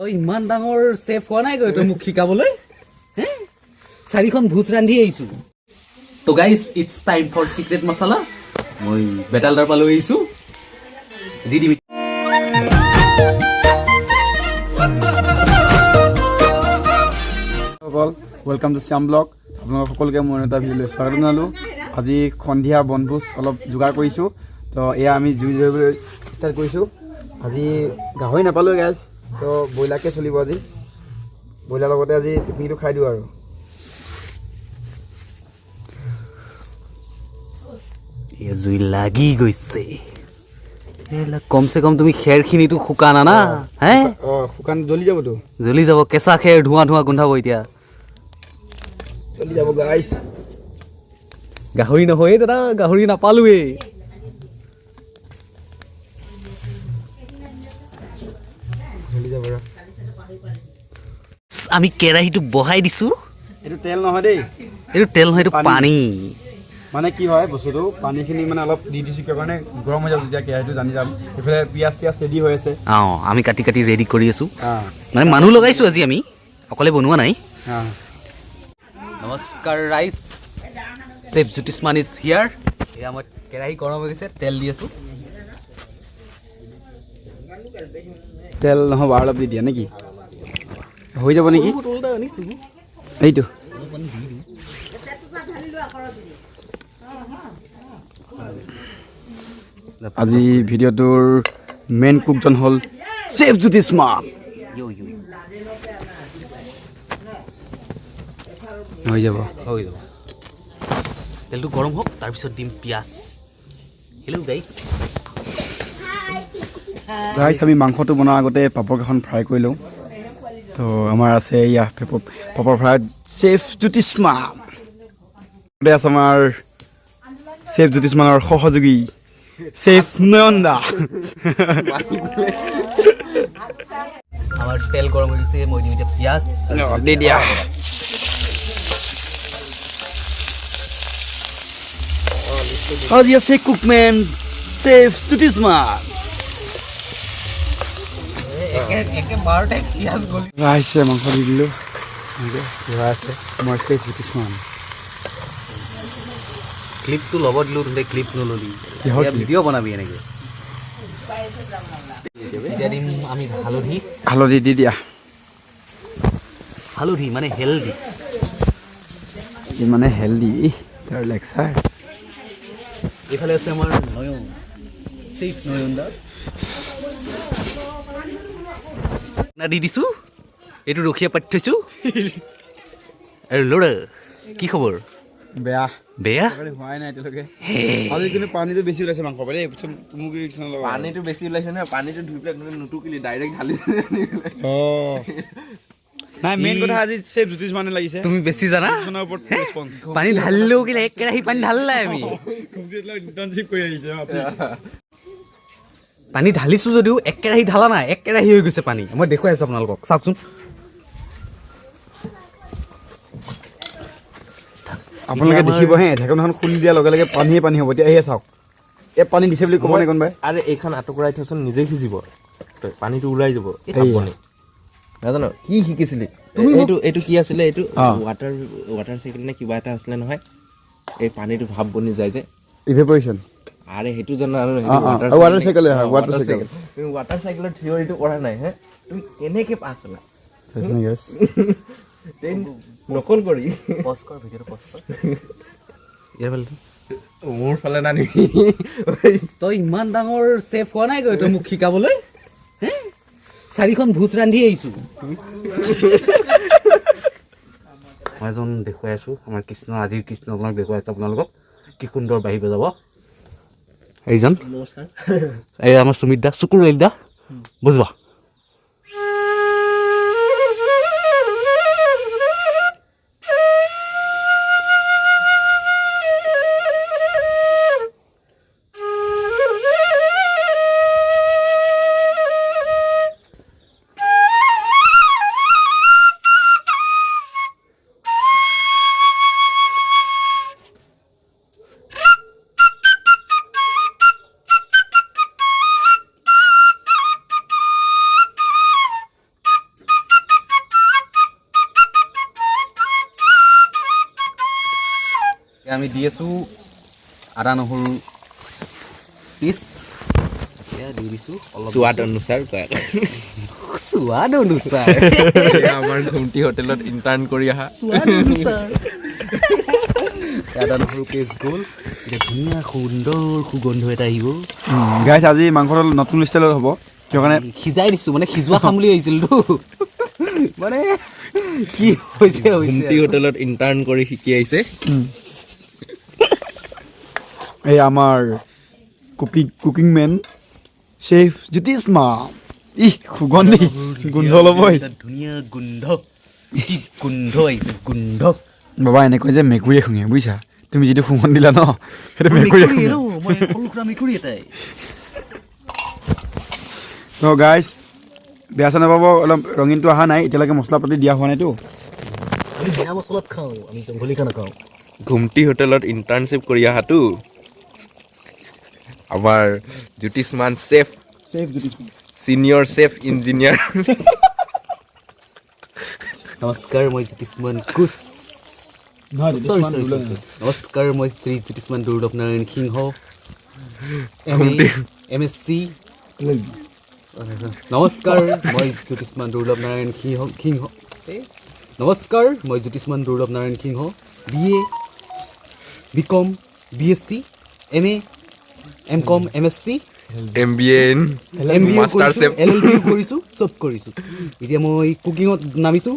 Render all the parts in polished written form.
তই ইমান ডাঙৰ চেফ হোৱা নাই গৈ তই মোক শিকাবলৈ হে? চাৰিখন ভোজ ৰান্ধি আহিছোঁ। তো guys, it's time for secret masala. মই বেতালদাৰ পৰা লৈ আহিছোঁ, দি দিম। সকল, welcome to Shyam blog. আপোনালোক সকলোকে মোৰ এটা ভিডিঅ'লৈ স্বাগতম জনালোঁ। আজি সন্ধিয়া বনভোজ অলপ যোগাৰ কৰিছোঁ। তো এয়া আমি জুই ধৰিবলৈ ষ্টাৰ্ট কৰিছোঁ। আজি গাহৰি নাপালোঁ গাইজ, তো ব্ৰইলাৰকে চলিব আজি। ব্ৰইলাৰ লগতে আজি পিকনিকটো খাই দিওঁ আৰু। এয়া জুই লাগি গৈছে। এইবিলাক কমচে কম তুমি খেৰখিনিতো শুকান আনা হে। অঁ, শুকান জ্বলি যাবতো। জ্বলি যাব, কেঁচা খেৰ ধোঁৱা ধোঁৱা গোন্ধাব এতিয়া। জ্বলি যাব গাইজ। গাহৰি নহয় দাদা, গাহৰি নাপালোৱেই। জ্বলি যাব ৰ। আমি কেৰাহীটো বহাই দিছোঁ। এইটো তেল নহয় দেই। এইটো তেল নহয়, এইটো পানী। পানী। মানে কি হয় বস্তুটো, পানীখিনি মানে অলপ দি দিছোঁ কিয় কাৰণে, গৰম হৈ যাব যেতিয়া কেৰাহীটো, জানি যাম। এইফালে পিঁয়াজ টিয়াজ ৰেডি হৈ আছে। অঁ, আমি কাটি কাটি ৰেডি কৰি আছোঁ। অঁ। মানে মানুহ লগাইছোঁ আজি, আমি অকলে বনোৱা নাই। অঁ। নমস্কাৰ ৰাইজ, চেফ জ্যোতিষ্মান is here. এয়া মই কেৰাহী গৰম হৈ গৈছে, তেল দি আছোঁ। তেল নহ'ব, আৰু অলপ দি দিয়া নেকি? হৈ যাব নেকি? আনিছোঁ। এইটো। অলপমান দি দিওঁ। আজি ভিডিঅ'টোৰ মেইন কুকজন হ'ল চেফ জ্যোতিষ্মান। U U. হৈ যাব। হৈ যাব। তেলটো গৰম হওক, তাৰপিছত দিম পিঁয়াজ। Hello guys. Guys, আমি মাংসটো বনোৱাৰ আগতে পাপৰকেইখন ফ্ৰাই কৰি লওঁ। তো আমাৰ আছে এয়া পাপৰ, পাপৰ ফ্ৰাই চেফ জ্যোতিষ্মান। ইয়াতে আছে আমাৰ চেফ জ্যোতিষ্মানৰ সহযোগী চেফ নয়ন দা। আমাৰ তেল গৰম হৈ গৈছে, মই দিম এতিয়া পিঁয়াজ আৰু দি দিয়া। আজি আছে কুকমেন চেফ জ্যোতিষ্মান। একে একে বাৰতে পিঁয়াজ গলি। আহিছে, মাংস দি দিলোঁ। এনেকৈ আছে আমাৰ চেফ জ্যোতিষ্মান। ক্লিপটো ল'ব দিলোঁ, তহঁতে ক্লিপ নল'লি। কিহৰ এতিয়া clip? Video বনাবি এনেকৈ। এতিয়া দিম আমি হালধি। হালধি দি দিয়া। হালধি মানে হেল্ডি। ই মানে হেল্ডি, তাৰ লেকচাৰ। এইফালে আছে আমাৰ নয়ন, চেফ নয়ন দা। না দি দিছোঁ, এইটো ৰখীয়া পাতি থৈছোঁ। আৰু ল'ৰা, কি খবৰ? বেয়া। বেয়া। হোৱাই নাই এতিয়ালৈকে। হে। আজি কিন্তু পানীটো বেছি ওলাইছে মাংস দেই, মোক ৰিক্স নল'বা। পানীটো বেছি ওলাইছে নহয়, পানীটো ধুই পেলাই তুমি নুটুকিলি, ডাইৰেক্ট ঢালি। অঁ, নাই, মেইন কথা আজি চেফ জ্যোতিষ্মানে লাগিছে। তুমি বেছি জানা। জ্যোতিষ্মানৰ ওপৰত ৰেচপন্স। পানী ঢালিলেও কেলে এক কেৰাহী পানী ঢালিলাই আমি। ইণ্টাৰ্ণশ্বিপ কৰি আহিছে। পানী ঢালিছোঁ যদিও এক কেৰাহী ঢালা নাই, এক কেৰাহী হৈ গৈছে পানী। মই দেখুৱাই আছোঁ আপোনালোকক, চাওকচোন। আপোনালোকে দেখিব হে, ঢাকনখন খুলি দিয়াৰ লগে লগে পানীয়ে পানী হ'ব। এতিয়া আহিয়ে চাওক, এই পানী দিছে বুলি ক'ব নে কোনোবাই? আৰে, এইখন আঁতৰাই থৈচোন, নিজে সিজিব, তই পানীটো ওলাই যাব। এইয়া। আপুনি নাজানো কি শিকিছিলি। তুমি এইটো কি আছিলে এইটো? অঁ। ৱাটাৰ চাইকেল নে কিবা এটা আছিলে নহয়, এই পানীটো ভাপ বনি যায় যে। ইভেপৰেশ্যন। আৰে, সেইটো জানা আৰু। অঁ, water cycle হয়, water cycle। তুমি ৱাটাৰ চাইকেলৰ থিয়ৰিটো কৰা নাই হে, তুমি কেনেকে পাছ হ'লা? চাইছে নে গাইছ? নকল কৰি। পজ কৰ ভিডিঅ'টো, পজ কৰ। ইয়াৰ ফালে। মোৰ ফালে নানিবি। তই ইমান ডাঙৰ চেফ হোৱা নাই গৈ তই মোক শিকাবলৈ হে? চাৰিখন ভোজ ৰান্ধি আহিছোঁ। মই এজন দেখুৱাই আছোঁ, আমাৰ কৃষ্ণ, আজিৰ কৃষ্ণ আপোনাক দেখুৱাই আছোঁ আপোনালোকক, কি সুন্দৰ বাঢ়ি বজাব এইজন। নমস্কাৰ। এই আমাৰ সুমিত দা, চুকুৰ দা বুজবা। এতিয়া আমি দি আছোঁ আদা নহৰু পেষ্ট। এতিয়া দি দিছোঁ অলপ। সোৱাদ অনুসাৰ কয়। সোৱাদ অনুসাৰ। এয়া আমাৰ ঘুমটি হোটেলত ইণ্টাৰ্ণ কৰি অহা। সোৱাদ অনুসাৰ আদা নহৰু পেষ্ট গ'ল। এতিয়া ধুনীয়া সুন্দৰ সুগন্ধ এটা আহিব। গাইছ, আজি মাংসটো নতুন ষ্টাইলত হ'ব। কিয় কাৰণে? সিজাই দিছোঁ, মানে সিজোৱা খাম বুলি আহিছিলোতো, মানে কি হৈছে হৈছে। ঘুমটি হোটেলত ইণ্টাৰ্ণ কৰি শিকি আহিছে। এই আমাৰ কুকিং মেন চেফ জ্যোতিষ্মা। ইহ, সুগন্ধি গোন্ধ ল'ব আহিছে। এটা ধুনীয়া গোন্ধ, কি গোন্ধ আহিছে, গোন্ধ। বাবা, এনেকৈ যে মেকুৰীয়ে শুঙে, বুজিছা? তুমি যিটো শুঙন দিলা ন, সেইটো মেকুৰীয়ে মেকুৰী শুঙে। ন, মই সৰু সুৰা মেকুৰী এটাই। তো গাইছ, বেয়া চেয়া নাপাব, অলপ ৰঙীনটো অহা নাই এতিয়ালৈকে, মছলা পাতি দিয়া হোৱা নাইতো। আমি বিনা মছলাত খাওঁ, আমি জংঘলী খানা খাওঁ। ঘুমটি হোটেলত ইণ্টাৰ্ণশ্বিপ কৰি অহাটো আমাৰ Jyotishman chef. Chef Jyotishma. Senior chef engineer. নমস্কাৰ, মই জ্যোতিষ্মান কোচ। নহয়। চৰি চৰি চৰি, নমস্কাৰ, মই শ্ৰী জ্যোতিষ্মান দুৰ্লভ নাৰায়ণ সিংহ, M A, M S C. নমস্কাৰ, মই জ্যোতিষ্মান দুৰ্লভ নাৰায়ণ সিংহ সিংহ এই, নমস্কাৰ, মই জ্যোতিষ্মান দুৰ্লভ নাৰায়ণ সিংহ, B A, B com, B S C, M A, M com, M S C, M B A. M B A master কৰিছোঁ, চেফ। এল এল বিও কৰিছোঁ, চব কৰিছোঁ। এতিয়া মই কুকিঙত নামিছোঁ।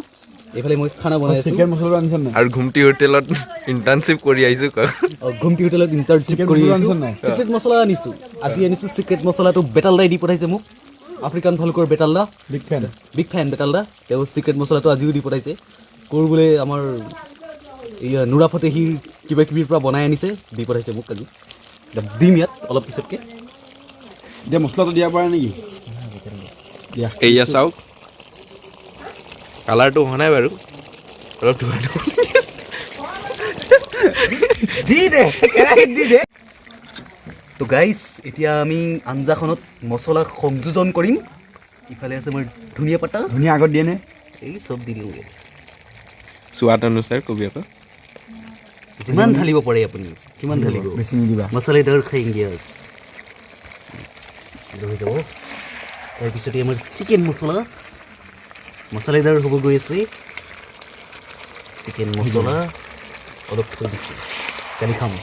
এইফালে মই খানা বনাই আছোঁ। চিকেন মছলাটো আনিছা নাই? আৰু ঘুমটি হোটেলত ইণ্টাৰ্ণশ্বিপ কৰি আহিছোঁ কয়। অ, ঘুমটি হোটেলত ইণ্টাৰ্ণশ্বিপ চিকেন কৰি মছলা আহিছোঁ। আনিছা নাই? চিক্ৰেট মছলা আনিছোঁ, আজি আনিছোঁ। চিক্ৰেট মছলাটো বেতালদাই দি পঠাইছে মোক, আফ্ৰিকান ভালুকৰ বেতালদা। Big fan. Big fan বেতালদা। তেওঁ চিক্ৰেট মছলাটো আজিও দি পঠাইছে। ক'ৰ বোলে আমাৰ এইয়া নুৰা ফতেহীৰ কিবা কিবিৰ পৰা বনাই আনিছে, দি পঠাইছে মোক আজি। এতিয়া দিম ইয়াত অলপ পিছতকৈ। এতিয়া মছলাটো দিয়া পৰা নেকি দিয়া? এয়া চাওক, কালাৰটো হোৱা নাই বাৰু, অলপ ধোৱা ধোৱা। দি দে, কেৰাহীত দি দে। তো গাইজ, এতিয়া আমি আঞ্জাখনত মছলা সংযোজন কৰিম। ইফালে আছে আমাৰ ধুনীয়া পাতা। ধুনীয়া আগত দিয়ে নে? এই চব দি দিওঁগৈ। সোৱাদ অনুসাৰ কবি আকৌ। যিমান ঢালিব পাৰে আপুনি সিমান ঢালিব। বেছি নিদিবা। मसालेदार खाएंगे आज। এইটো হৈ যাব। তাৰপিছতে আমাৰ চিকেন মছলা মছলাদাৰ হ'ব গৈ আছে। চিকেন মছলা অলপ থৈ দিছোঁ, কালি খাম।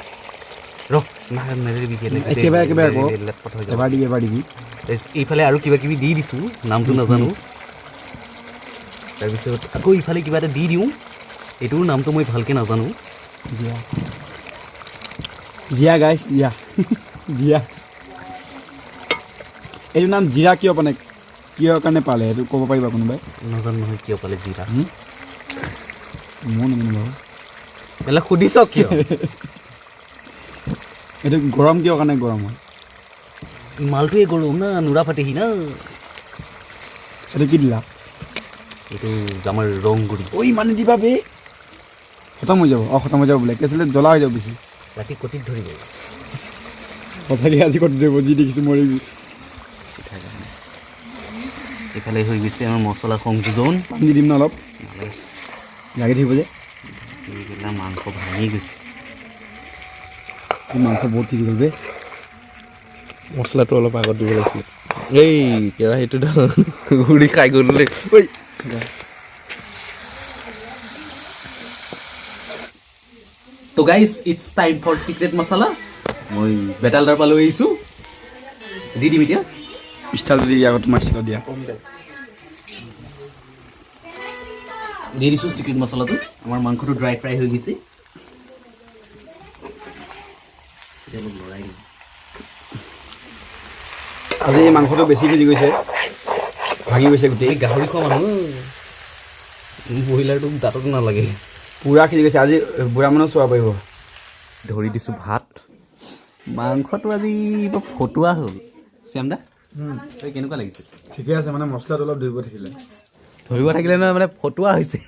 ৰ না, নেৰিবি। একেবাৰে একেবাৰে আকৌ। লেটপট হৈ যাব। এবাৰ দিবি, এবাৰ দিবি। এইফালে আৰু কিবা কিবি দি দিছোঁ, নামটো নাজানো। তাৰপিছত আকৌ ইফালে কিবা এটা দি দিওঁ, এইটোৰ নামটো মই ভালকৈ নাজানো। জীয়া, জীয়া গাইছ, জীয়া, জীয়া। এইটো নাম জিৰা কিয়, মানে কিয় কাৰণে পালে, সেইটো ক'ব পাৰিবা কোনোবাই? নাজানো নহয়, কিয় পালে জিৰা। ময়ো নাজানো বাৰু। বেলেগ সুধিছ কিয়? এইটো গৰম কিয় কাৰণে গৰম হয়? মালটোৱে গৰম না, নুৰা ফাটেহি না। এইটো কি দিলা? এইটো আমাৰ ৰং গুড়ি। ঐ, ইমান নিদিবা বে, খতম হৈ যাব। অঁ, খতম হৈ যাব বোলে। কি আছিলে, জ্বলা হৈ যাব বেছি। ৰাতি কটিত ধৰিব। সঁচাকৈ আজি ক'ত দিব, যি দেখিছোঁ মৰিবি। এইফালে হৈ গৈছে আমাৰ মছলা সংযোজন। পানী দি দিম ন অলপ? লাগি থাকিব যে। এইবিলাক মাংস ভাঙি গৈছে। এই মাংস বহুত সিজি গ'ল বে। মছলাটো অলপ আগত দিব লাগিছিলে। এই কেৰাহীটো ঘূৰি খাই গ'ল দেই ঐ। তো guys, it's time for secret masala. মই বেতালদাৰ পৰা লৈ আহিছোঁ, দি দিম এতিয়া। ষ্টাইলটো দি দিয়া আগত, তোমাৰ ষ্টাইলত দিয়া। দি দিছোঁ চিক্ৰেট মছলাটো। আমাৰ মাংসটো ড্ৰাই ফ্ৰাই হৈ গৈছে। এতিয়া অলপ লৰাই দিম। আজি এই মাংসটো বেছি সিজি গৈছে, ভাঙি গৈছে গোটেই। এই গাহৰি খোৱা মানুহ, ব্ৰইলাৰটো দাঁতত নালাগে। পূৰা সিজি গৈছে। আজি বুঢ়া মানুহ চোৱা পাৰিব। ধৰি দিছোঁ ভাত। মাংসটো আজি বৰ ফটুৱা হ'ল। শ্যামদা, তই কেনেকুৱা লাগিছে? ঠিকে আছে, মানে মছলাটো অলপ ধৰিব থাকিলে। ধৰিব থাকিলে নহয়, মানে ফটুৱা হৈছে।